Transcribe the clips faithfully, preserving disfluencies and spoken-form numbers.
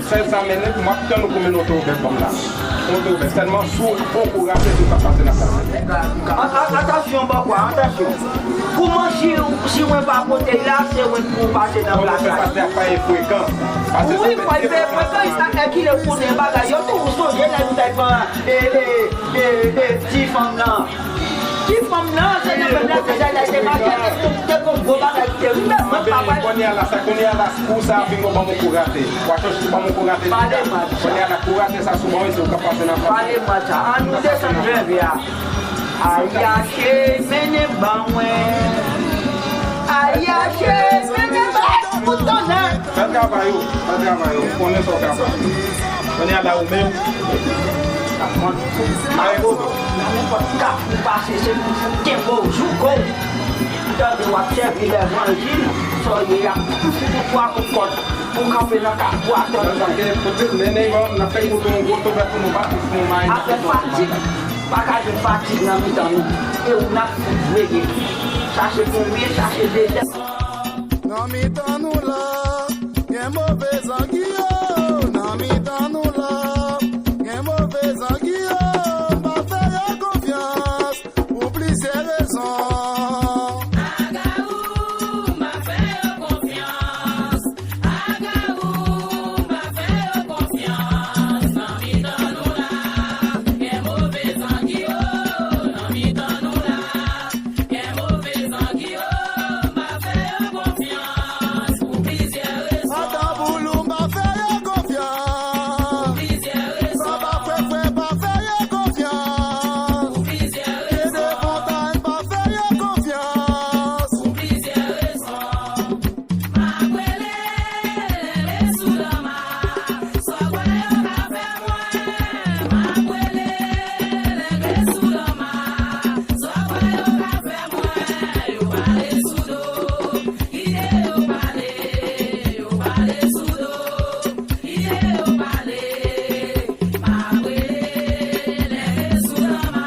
Sèl sa m mennen, m ap tann ou pou mennen yon towbèk ban m la. Yon towbèk. Sèlman, si w fè yon kou rate, si w ka pase nan pase. An-, an-, atansyon, bò kwa, atansyon. Kouman si, si mwen pa pote l la, se mwen pou pase nan plas la? Pastè ap pale frekan. Wi, fò l peye frekan, sa fè ki lè w konnen bagay yo tou, ou sonje lè nou t ap pran, e, e, e, e, ti fanm nan. Ti fanm nan, se nan menm lè ke Jayla te mache, te, te gon gwo bagay ki te rive, mwen pa wè. Kounye a la, sa, kounye a la, kou sa a vin ban m yon kou rate. W a chèche ban m yon kou rate. Pale m sa. Kounye a la, kou rate sa sou ban m, se ou k ap pase nan plas. Pale m sa. An nou desann vèvè a. Ayache, mennen ban mwen. Ayache, mennen ban mwen. Pou tonnè. Fè travay ou, fè travay ou. Konnen sa w kapab. Kounye a la, ou menm. Ay, ou. Nan nenpòt kafou pase, se pou fout kenbe w, jouke w. Tande w ap sèvi levanjil, sa w ye a, pou fout ou twa kout kòd, pou kanpe nan kafou a, tande. Sa ke pote mennen yo, n ap fè kote yon gwo tobèk pou nou pa pou nou may. Afè fatig, pa ka jwenn fatig nan mitan nou. E ou n ap fout veye. Chache konbyen, chache dezè. Nan mitan nou la, gen move zangi yo. Nan mitan nou la, gen move zangi yo. M pa fè yo konfyans pou plizyè rezon. Agawou, m pa fè yo konfyans. Agawou, m pa fè yo konfyans. Nan mitan nou la, gen move zangi yo. Nan mitan nou la, gen move zangi yo. M pa fè yo konfyans pou plizyè rezon. Ata boulou, m pa fè yo konfyans. Pou plizyè rezon. Baba fwèfwè, m pa fè yo konfyans. Pou plizyè rezon. Dede Fontaine, m pa fè yo konfyans. Pou plizyè rezon. M ap rele, rele sou lanma. Sa w kwè yo ka fè mwen? M ap rele, rele sou lanma. Sa w kwè yo ka fè mwen? Yo pale sou do. Kite yo pale, yo pale sou do. Kite yo pale, m ap rele, leve sou lanma.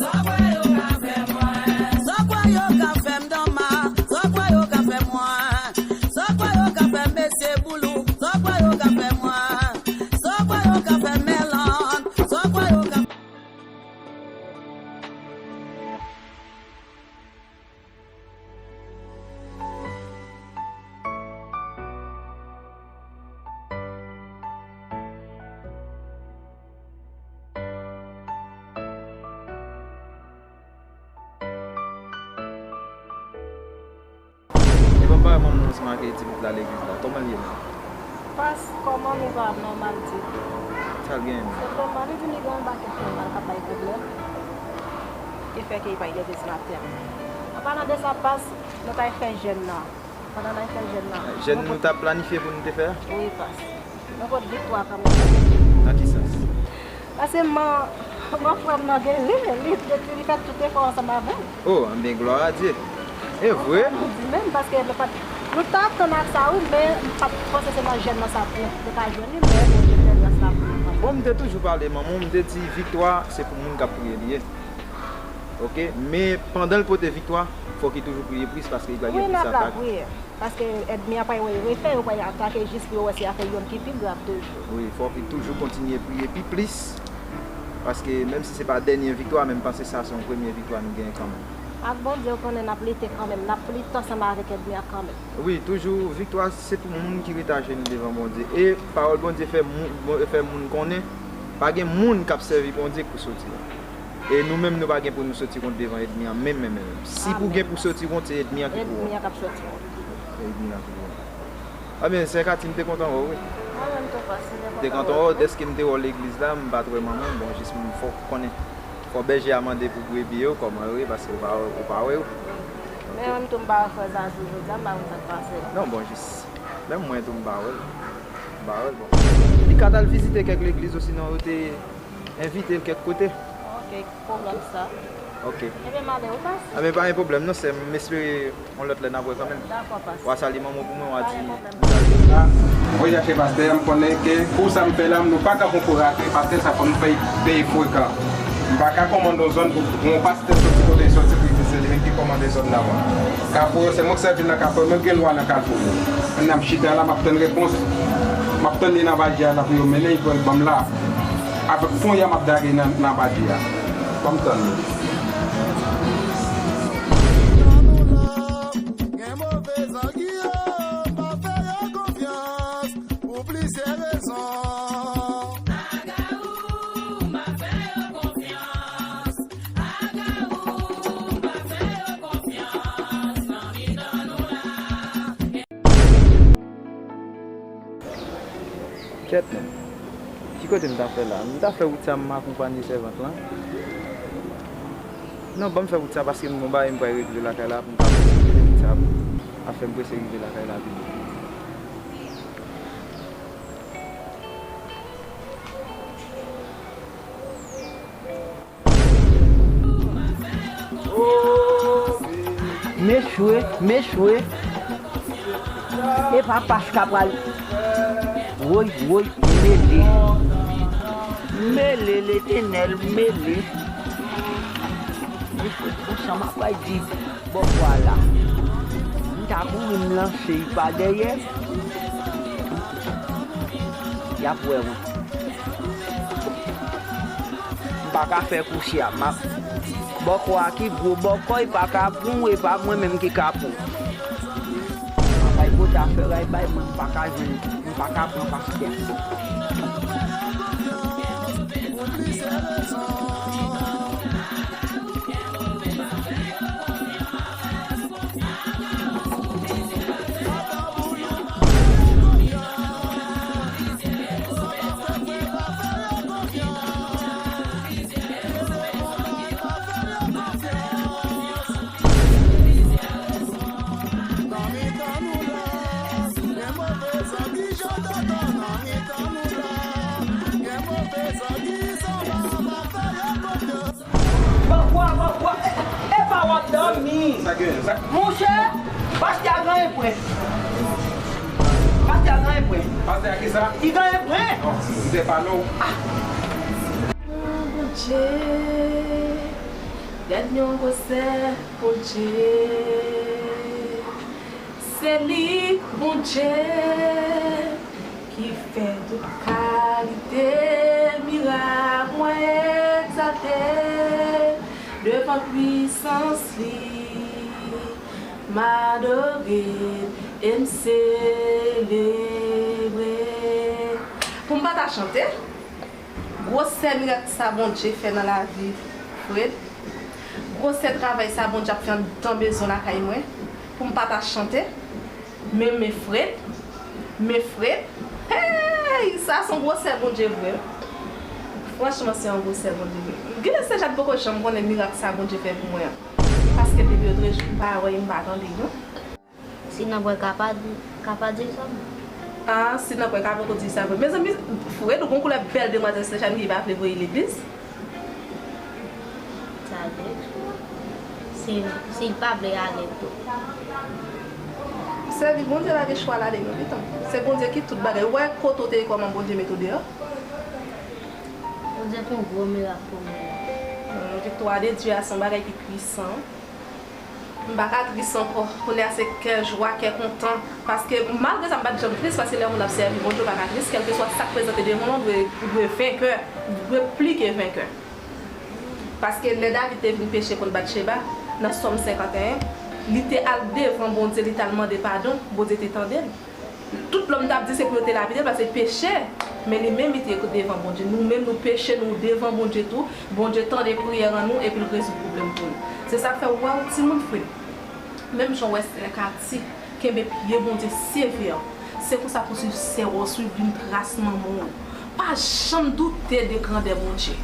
Sa w kwè yo ka fè mwen? Sa w kwè yo ka fè m, Dama? Sa w kwè yo ka fè mwen? Sa w kwè yo ka fè mesye Boulou? Sa w kwè yo ka fè mwen? Sa w kwè yo ka fè Mèlàn? Sa w kwè yo ka E ban m pale manman w ansanm ak ti pitit la legliz la. Kòman l ye menm? Pas, kòman nou va? Nòmal ditou. Sa l genyen menm? Senpleman, li di li gen yon pakèt fè mal k ap bay pwoblèm. Ki fè ke li pa rive legliz maten an. An palan de sa, Pas, nou t al fè jèn nan. Pandan n al fè jèn nan. Jèn nou t ap planifye pou nou te fè a? Wi, Pas. Nou pot viktwa kanmenm. Nan ki sans? Paske man, man frè m nan gen li, li, li, li fè tout efò ansanm avè m. Oh, enben, glwa a Dye. E vre? Nou di menm, paske nou pa t, nou t atann ak sa, wi, men m pa t panse se nan jèn nan sa pou nou ta jwenn li, men Bondye fè gras la pou nou kanmenm. Bon, m te toujou pale manman w, m te di, viktwa, se pou moun k ap priye li ye. Oke? Men pandan l pote viktwa, fòk li toujou priye plis, paske li pral gen plis atak. Wi, n ap lapriyè. Paske ènmi an pral refè, yo pral atake jis pou yo wè si y a fè yonn ki pi grav toujou. Wi, fòk li toujou kontinye priye pi plis. Paske menm si se pa dènye viktwa, men m panse sa se yon premye viktwa nou genyen kanmenm. Ak Bondye, ou konnen n ap lite kanmenm, n ap lite ansanm avèk ènmi an kanmenm. Wi, toujou, viktwa se pou moun ki ret ajenou devan Bondye. E pawòl Bondye fè moun, fè moun konnen, pa gen moun k ap sèvi Bondye k pou soti la. E nou menm, nou pa gen pou nou soti kont devan ènmi an, menm, menm, menm. Si pou gen pou soti kont, se ènmi an ki pou wè w. Ènmi an k ap soti kont. Se ènmi an ki pou wè w. Ebyen, sè Katy, m te kontan wè w, wi. Mwen menm tou, Pas, m te kontan wè w. M te kontan wè w, dèske m te wè w legliz la, m pa t wè manman, bon, jis m fè w konnen. Fò bèje a mande pou brebi yo, kòman yo ye, paske ou pa, ou pa wè yo. Men mwen menm tou, m pa wè frè Zazu jodi a, m pa konn sa k pase. Non, bon, jis, menm mwen tou, m pa wè l. M pa wè l, bon. Li ka t al vizite kèk legliz osinon yo te envite l kèk kote. Ok, pwoblèm sa. Ok. Ebyen, m ale wi, Pas. Ebyen, pa gen pwoblèm non, sè m. M espere yon lòt lè n ap wè kanmenm. Dakò, Pas. W a salye manman w pou mwen, w a di m salye. Mwen chache pastè a, m konnen ke kou sa m fè la, nou pa ka fè yon kou rate, pastè sa fò nou fè peye frekan. M pa ka kòmande yon zòn pou yon pastè soti kote li soti pou li di se li menm ki kòmande zòn nan. Kafou yo, se mwen k sèvi nan Kafou yo, mwen k gen lwa nan Kafou yo. Kounye a m chita la, m ap tann repons. M ap tann li nan badji a la pou yo mennen l, pou l ban m la. Avèk fon ya m ap dage nan, nan badji a. Ban m tann li. Gen move zangi yo, m pa fè yo konfyans pou plizyè rezon. Agawou, m pa fè yo konfyans. Agawou, m pa fè yo konfyans nan mitan nou la. Kèt non. Ki kote m ta fè la? M ta fè wout sa, m akonpanye sèvant lan. Non, ban m fè wout sa paske m gon bagay m pral regle lakay la, pou m ka prese regle wout sa, afè m prese rive lakay la pi byen. Mechwe, mechwe. E pa Paska pral. Woy, woy, mele. Mele, Letènèl, mele. Mechwe, bon, sa m ap pral di. Bò kwa la. M ta kouri m lanse y pa dèyè. Y ap wè wi. M pa ka fè kouchi a. M ap bòkò a ki gwo bòkò, y pa ka pran w, e pa mwen menm ki ka pran w. M ap bay kote a fè ray bay mwen, m pa ka jwenn, m pa ka pran pastè. Bòkò, bòkò, e, e pa w ap dòmi. Sa gen, sa Monchè, pastè a genyen pwen. Pastè a genyen pwen. Pastè a ki sa? Li genyen pwen. Non, m te pale w. Ah. Bondye, gad yon gwosè, Bondye. Se li, Bondye, ki fè tout kalite mirak, mwen egzalte devan pwisans li, m adore l e m selebre. Pou m pa ta chante, gwosè mirak sa Bondye fè nan lavi Fred, gwosè travay sa Bondye ap fè anndan mezon lakay mwen, pou m pa ta chante. Men, men Fred, men Fred, hey, sa se yon gwosè Bondye vre. Franchman, se yon gwosè Bondye vre. Gen lè se jan m poko janm konnen mirak sa Bondye fè pou mwen an. Paske depi otrejou, m pa wè, m pa tande, non. Si nan pwen ka pa di, ka pa di sa, non. Ah, si nan pwen ka poko di sa vre. Mezanmi, Fred, ou gon koulè bèl demwazèl Stéphanie ki pa vle voye legliz. Sa vle di, si, si l pa vle ale tou. Sèvi Bondye pa gen chwa ladan l non, pitan. Se Bondye ki tout bagay. Ou wè kote w te ye kòman Bondye mete w deyò? Bondye fè yon gwo mirak pou mwen. Hum, viktwa de Dye a se yon bagay ki pwisan. M pa ka tris ankò. Kounye a se kè jwa, kè kontan. Paske malgre sa, m pa t janm tris, paske lè yon moun ap sèvi Bondye, ou pa ka tris. Kèlkeswa sa k prezante devan w, ou dwe, ou dwe venkè, ou dwe pli ke venkè. Paske lè David te vin peche kont Batcheba, nan Sòm senkanteyen, li te al devan Bondye, li t al mande padon, Bondye te tande l. Tout lòm t ap di se pou yo te lapide l, paske peche, men li menm li te devan Bondye. Nou menm nou peche, nou devan Bondye tou, Bondye tande priyè an nou epi l rezoud pwoblèm pou nou. Se sa k fè ou wè yon timoun Fred, menm jan w wè sè Katy kenbe pye Bondye sevè, se konsa pou swiv sè w, swiv liy tras manman w. Pa janm doute de grandè Bondye.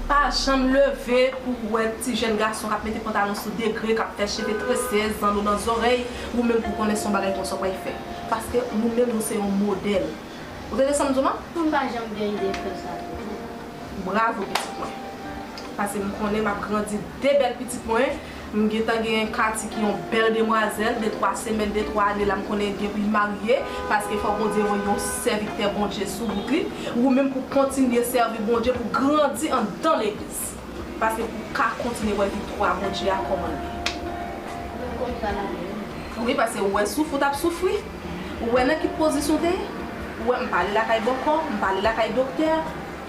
Pa janm leve pou w wè ti jèn gason k ap mete pantalon sou degre, k ap fè cheve trese, zanno nan zòrèy, ou menm pou konnen se yon bagay konsa w pral fè. Paske nou menm nou se yon modèl. Ou tande sa m di w lan? M pa janm gen ide fè sa tou. Bravo pitit mwen. Paske m konnen m ap grandi de bèl pitit mwen. M gentan gen Katy ki yon bèl demwazèl, de twa semèn, de twa ane la m konnen gen pou l marye, paske fò Bondye voye yon sèvitè Bondye sou wout li, ou menm pou kontinye sèvi Bondye, pou grandi anndan legliz. Paske pou ka kontinye wè viktwa Bondye a kòman l ye. Wi, paske ou wè souf ou t ap soufri. Ou wè nan ki pozisyon w te ye. Ou wè, m pa ale lakay bòkò, m pa ale lakay doktè,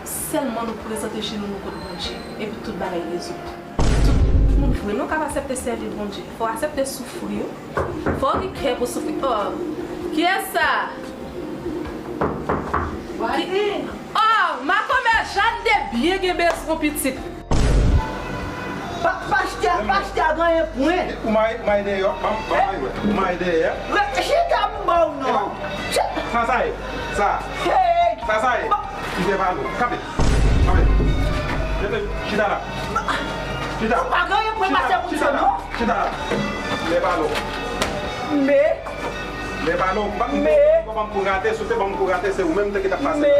sèlman nou prezante jenou nou kot Bondye, epi tout bagay rezoud. Tout moun vre non k ap aksepte sèvi Bondye. Fò w aksepte soufri wi. Fò w gen kè pou soufri. Oh, kiyès sa? Ki, oh, makomè Jàn te byen gen bezwen pitit. Pa, pastè, pastè a genyen pwen. Ou mayi, ou mayi dèyè, ban m, ban m mayi wè. Ou mayi dèyè. Chita m ba w non. Sa, sa ye? Sa. Hey! Sa, sa ye? Kite pale w. Kanpe. Kanpe. Rete, chita la. Chita. Ou pa genyen pwen pastè pou m non. Chita la. Chita la. Men pale w. Men pale w. M pa, m pa ban m kou rate, si w te ban m kou rate, se ou menm te ki t ap pase. Men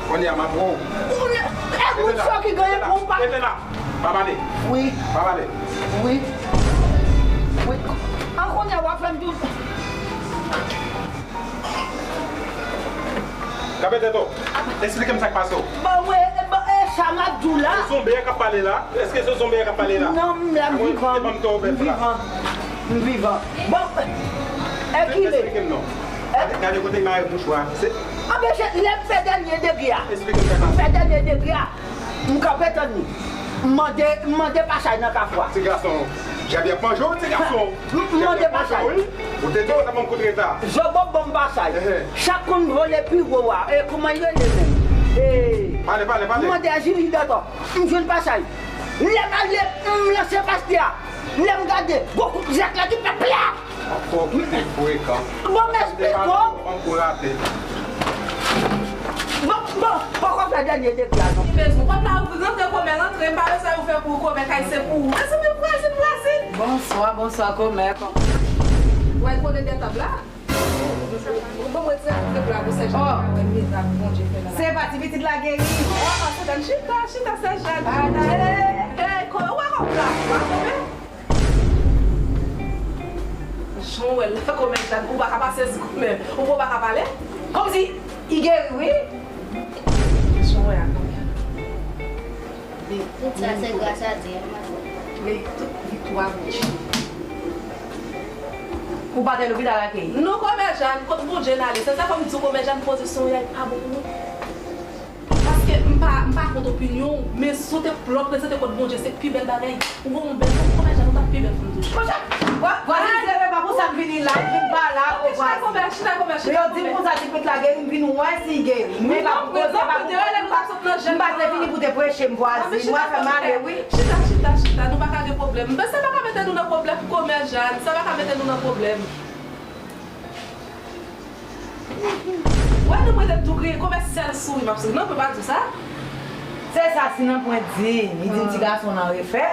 kounye a m ap wè w. Kounye a, e moun sa ki genyen pwen ou pa. Rete la. Pa pale. Wi. Pa pale. Wi. Wi. An kounye a w ap fè m tou. Kanpe tèt ou. Eksplike m sa k pase w. Bon, wi, e, bon, e sa m ap di w la. Se zonbi a k ap pale la? Èske se zonbi a k ap pale la? Non, m la, m vivan. M vivan. M vivan. Bon, e ki lè? Eksplike m non. Gade, gade kote m mare mouchwa. Se... Anben, se lè m fè dènye degre a. Eksplike m sa k pase. M fè dènye degre a. M kanpe tann li. M mande, m mande pachay nan kafou a. Ti gason, dyab ap manje w, ti gason. M, m mande pachay. Ou te di w t ap ban m kout reta. Zobo ban m pachay. Chak konn vole pi wo a. E kouman l rele menm? E pale, pale, pale. M mande a Jili Dòtò. M jwenn pachay. Lè m ale, m lanse pastè a. Lè m gade, gwo kout zèk la ki fè plè! Fò w kite frekan. Bon, m eksplike w. Ban m kou rate. Bon, bon, poko fè dènye degre a non. Bezwen kòb la, ou rantre, kòmè rantre, m pa bezwen ou fè pou ou, kòmè kay se pou ou. Mezanmi, vwazin, vwazin. Bonswa, bonswa, kòmè. Ou al konnen dètab la? Ou ban mwen ti dètab la pou sè Jad, mwen mirak Bondye fè nan lavi. Se pa ti pitit la geri. Oh, oh, sè Jad, chita, chita, sè Jad. Hey, kòmè, ou wè kòb la? Ou wè kòmè? Jan w wè l la, kòmè Jàn, ou pa ka pa sezi kòmè. Ou pa ka pale? Kòmsi, li geri, wi. Jan w wè a kòmè. Tout sa, se gras a Dye, matant. Men tout viktwa Bondye. Ou pa te lopital akeyi? Non, kòmè Jàn, kot Bondye n ale? Se sa fè m di w, kòmè Jàn, pozisyon w la, li pa bon pou ou. Paske m pa, m pa kont opinyon w, men si w te pran prezante kot Bondye, se pi bèl bagay. Ou gon yon bèl fanm, kòmè Jàn, ou t ap pi bèl fanm toujou. Monchè, vwa-, vwazin, se pa pou sa m vini la, m vin pa la, o vwazin. Chita, kòmè, chita, kòmè, chita, kòmè. Yo di m konsa, ti pit la geri, m vin wè si l geri. Men pa pou koze, pa pou koze, m pa, m pa te vini pou te preche m, vwazin. Mwen fè m ale, wi. Chita, chita, chita, nou pa ka gen pwoblèm. Men sa pa ka mete nou nan pwoblèm, kòmè Jàn, sa pa ka mete nou nan pwoblèm. Wè, nou mwen te tou kriye, kòmè sèl souri m ap souri. Non, m pa di w sa. Se sa, si nan pwen di, li di m ti gason nan refè.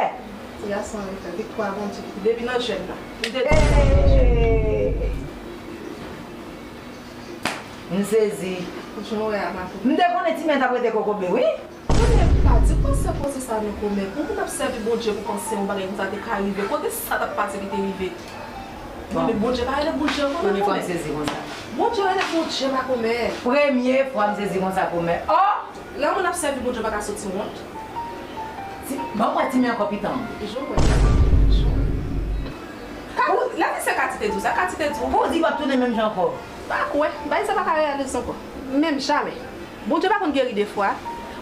Ti gason an refè, viktwa Bondye. Depi nan jèn nan. Li te di m nan jèn. M sezi. Jan w wè a, matant. M te konnen ti men t ap rete kokobe, wi. Kòmè, pa di panse, panse sa non, kòmè. Pou moun ap sèvi Bondye pou panse yon bagay konsa te ka rive, kote sa t ap pase ki te rive? Non, men Bondye pa rele Bondye ankò non, kòmè. Premye fwa m sezi konsa. Bondye rele Bondye, makomè. Premye fwa m sezi konsa, kòmè. Oh! Lè moun ap sèvi Bondye, ou pa ka soti wont. Ti, ban mwen ti men ankò pitan. Jan w wè la. Ka, ou, la di se Kati te di w sa, Kati te di w. Pou w di w ap tounen menm jan ankò. Pa kwè, bagay sa pa ka reyalize ankò. Menm jamè. Bondye pa konn geri de fwa.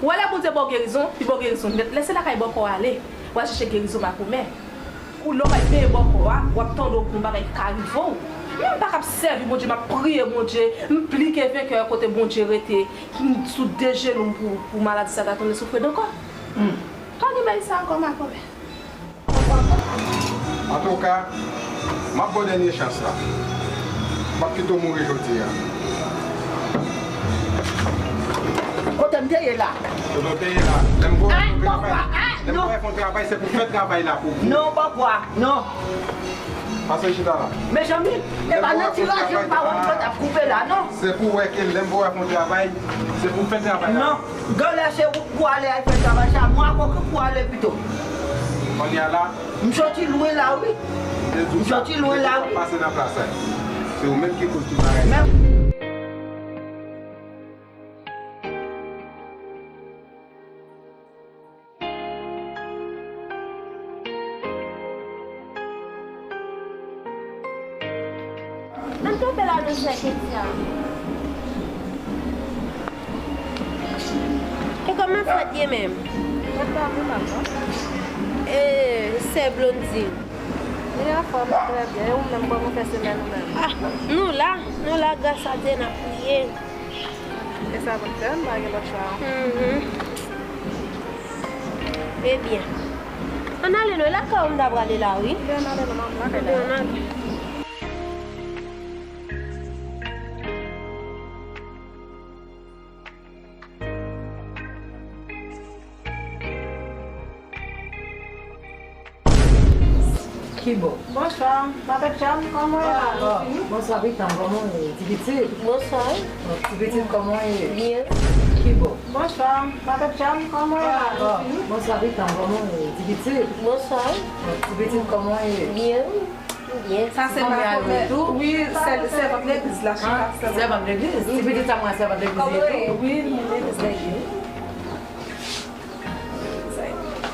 Ou wè lè Bondye ba w gerizon, li ba w gerizon nèt. Lèse lakay bòkò ale, w al chèche gerizon makomè. Ou lè w al peye bòkò a, w ap tande w gon bagay ki ka rive w. Men m pa kab sèvi Bondye, m ap priye Bondye, m pli ke venkè kote Bondye rete, m sou de jenou m pou, pou maladi sa ta tounen sou Fred ankò. Hmm. Pa gen bagay sa ankò, makomè. Antouka, m ap ba w dènye chans la. M p ap kite w mouri jodi a. Kote m te ye la? Kote w te ye la? Lè m voye w fè yon travay, lè m voye w fè yon travay, se pou fè travay la pou ou. Non, papa, non. Pase chita la. Mezanmi, e pa nan ti raje m pa wè m t ap koupe la, non. Se pou w wè ke lè m voye w fè yon travay, se pou w fè travay la. Non. Genlè se ou k pou ale al fè travay sa, mwen ankò ki pou ale pito. Kounye a la. M soti lwen la, wi. M soti lwen la, wi. Pase nan plas la. Se ou menm ki koz tout bagay sa. Ann kanpe la, nou sèk Etia. Kòman Fred ye menm? Fred pa pi mal, non. E, sè Blondine. Li anfòm, trè byen. E ou menm, kòman w fè semèn ou menm? Ah, nou la, nou la, gras a Dye, n ap priye. E sa pou n fè, n pa gen lòt chwa. Mhm. Ebyen, ann ale non, e lakay ou m ta prale la, wi. Ebyen, ann ale non, manmi, lakay la. Ebyen, ann ale. Kibò? Bonswa, matant Jàn, kòman w ye? Ah, bonswa, pitit mwen, kòman w ye? Ti pitit? Bonswa. Oh, ti pitit, kòman w ye? Byen. Kibò? Bonswa, matant Jàn, kòman w ye? Ah, bonswa, pitit mwen, kòman w ye? Ti pitit? Bonswa. Oh, ti pitit, kòman w ye? Byen. Byen. Sa se makomè. Wi, sè, sèvant legliz la, chita, sèvant. Sèvant legliz? Ti pitit sa mwen sèvant legliz li ye tou? Wi, li legliz nèg yo.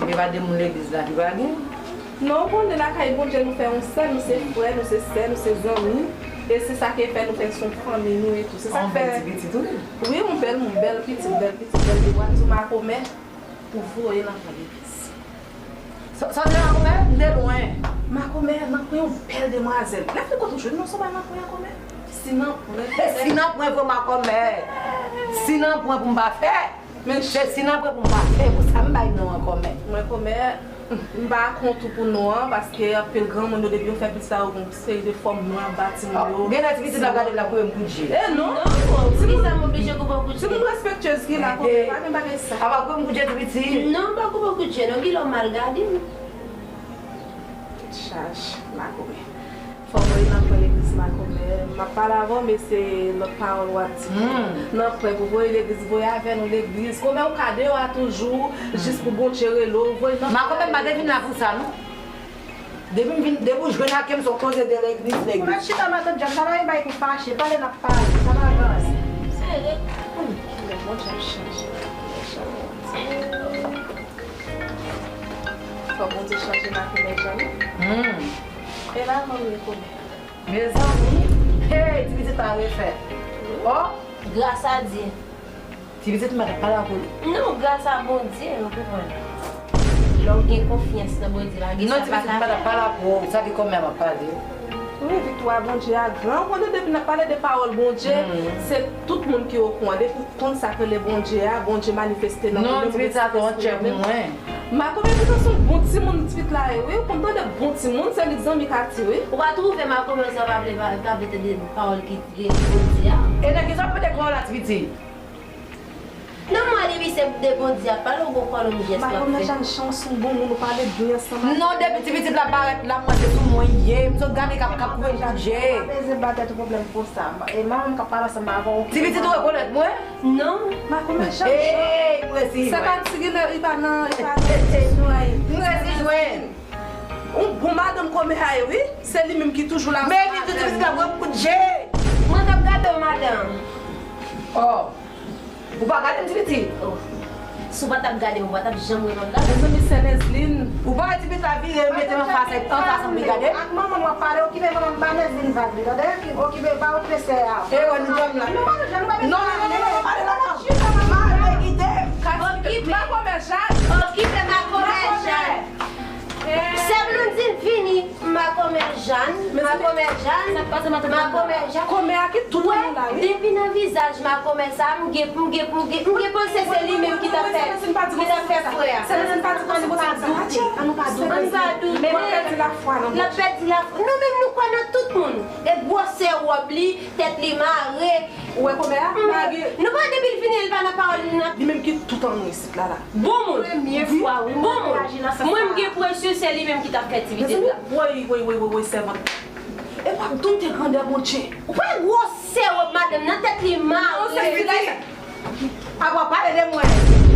Li pa de moun legliz la ki pa gen? Non, ou konnen lakay Bondye nou fè yon sèl, nou se frè, nou se sè, nou se zanmi. E se sa ki fè nou fè se yon fanmi nou e tou. Se sa ki fè. Yon bèl ti pitit, wi. Wi, yon bèl, yon bèl pitit, bèl pitit, bèl demwazèl, makomè. Pou voye l antre legliz. Sa, sa se makomè? M te lwen. Makomè, nanpwen yon bèl demwazèl. Lè fè kote w jwenn non, se pa nanpwen makomè. Si nanpwen, si nanpwen pou makomè. Si nanpwen pou m pa fè. Men se si nanpwen pou m pa fè, pou sa m bay non an kòmè. Mwen kòmè, m pa kont ou pou non an, paske anpil granmoun yo depi yo fè pitit la yo gon seri de fòm non anba timoun yo. Genlè ti pitit la gade l ap koupe m kout je. E non. Non, poukisa m oblije koupe w kout je? Timoun respektyez ki la, kòmè, pa gen bagay sa. A pa koupe m kout je ti pitit. Non, m pa koupe w kout je non, kilè w mal gade m. Chaj, makomè. Fò voye nanpwen legliz makomè. M ap pale avè w, men se lòt pawòl w ap di. Nanpwen pou voye legliz, voye avè nou legliz. Kòmè ou ka deyò a toujou, jis pou Bondye rele w, voye nanpwen. Makomè, m pa te vin la pou sa, non. Depi m vin, depi w jwenn ak m, se yon koze de legliz, legliz. Mwen chita matant Jàn, sa pa yon bagay pou fache, pale n ap pale, sa pa grave. Sere. Kilè Bondye ap chanje. Fò Bondye chanje makomè Jàn. E la manmi kòmè. Mezanmi, hey, ti pitit la refèt. Oh! Gras a Dye. Ti pitit mwen t ap pale ak ou. Non, gras a Bondye, ou konprann. Lè w gen konfyans nan Bondye, pa gen sa pa ka fèt. Non, ti pitit mwen t ap pale ak ou, sa ki kòmè m ap pale. Wi, viktwa Bondye a gran. Ou konnen depi n ap pale de pawòl Bondye, se tout moun ki okouran. Depi w konn sa k rele Bondye a, Bondye manifeste nan moun yo. Non, ti pitit sa twò antye pou mwen. Makomè, poutan se yon bon timoun ti pitit la ye, wi. Ou konn tande bon timoun, se li k zanmi Kati, wi. Ou pa twouve makomè sa pa vle, pa, pa vle tande pawòl ki gen Bondye a? E nan kisa w mete kò w la, ti pitit? Non, mwen, depi se de Bondye ap pale, ou gon kòlonm jès w ap fè. Makomè Jàn, jan w se yon bon moun, ou pale byen ansanm ak. Non, depi ti pitit la parèt la, mwen se sou mwen ye. M sot gade k ap, k ap koupe m kout je. Pa bezwen ba tèt ou pwoblèm konsa. E manman m k ap pale ansanm avè w. Ti pitit ou rekonèt mwen? Non. Makomè Jàn. Ey, m resi jwenn. Se pa ti gilè, li pa nan, li pa nan, li pa nan. M resi jwenn. Yon bon madanm kòmè a ye, wi. Se li menm ki toujou la. Men li tou ti pitit la pran kout je. Mwen k ap gade w, madanm. Oh. Ou pa gade m ti pitit? Oh. Si w pa t ap gade m, ou pa t ap janm wè m ap gade w. Mezanmi, sè Neslin. Ou pa wè ti pitit la vire, mete l anfas, anfas anpil gade? Ak manman m w ap pale, okipe manman m, ba Neslin vag li, tande? Okipe, pa okipe sè a. E wè nou janm la. Non, non, non, non, non, pale la non. Mal kite. Okipe. Makomè Jàn. Okipe makomè Jàn. Sè Blondine vini, makomè Jàn, makomè Jàn, makomè Jàn. Kòmè a ki tout moun la, wi. Depi nan vizaj makomè sa, m gen, m gen, m gen, m gen panse se li menm ki t ap fè, ki t ap fè frè a. Sè Blondine pa di konsa, ann pa doute, ann pa doute. Ann pa doute. Mwen pèdi lafwa nan Bondye. L ap pèdi lafwa. Nou menm nou kwè nan tout moun. E gwosè wòb li, tèt li mare. Ou wè kòmè a? Nou pa depi l vini, li pa nan pawòl li nan. Li menm ki tout an nou isit la la. Bon moun. Premye fwa, wi, mwen reyaji nan sans sa. Mwen, m gen presyon se li menm ki t ap fè ti pitit la. Mezanmi, woy, woy, woy, woy, sèvant. E w ap doute grandè Bondye. Ou pa gwosè wòb madanm nan, tèt li mare. Non, se li la. Apa w pale de mwen.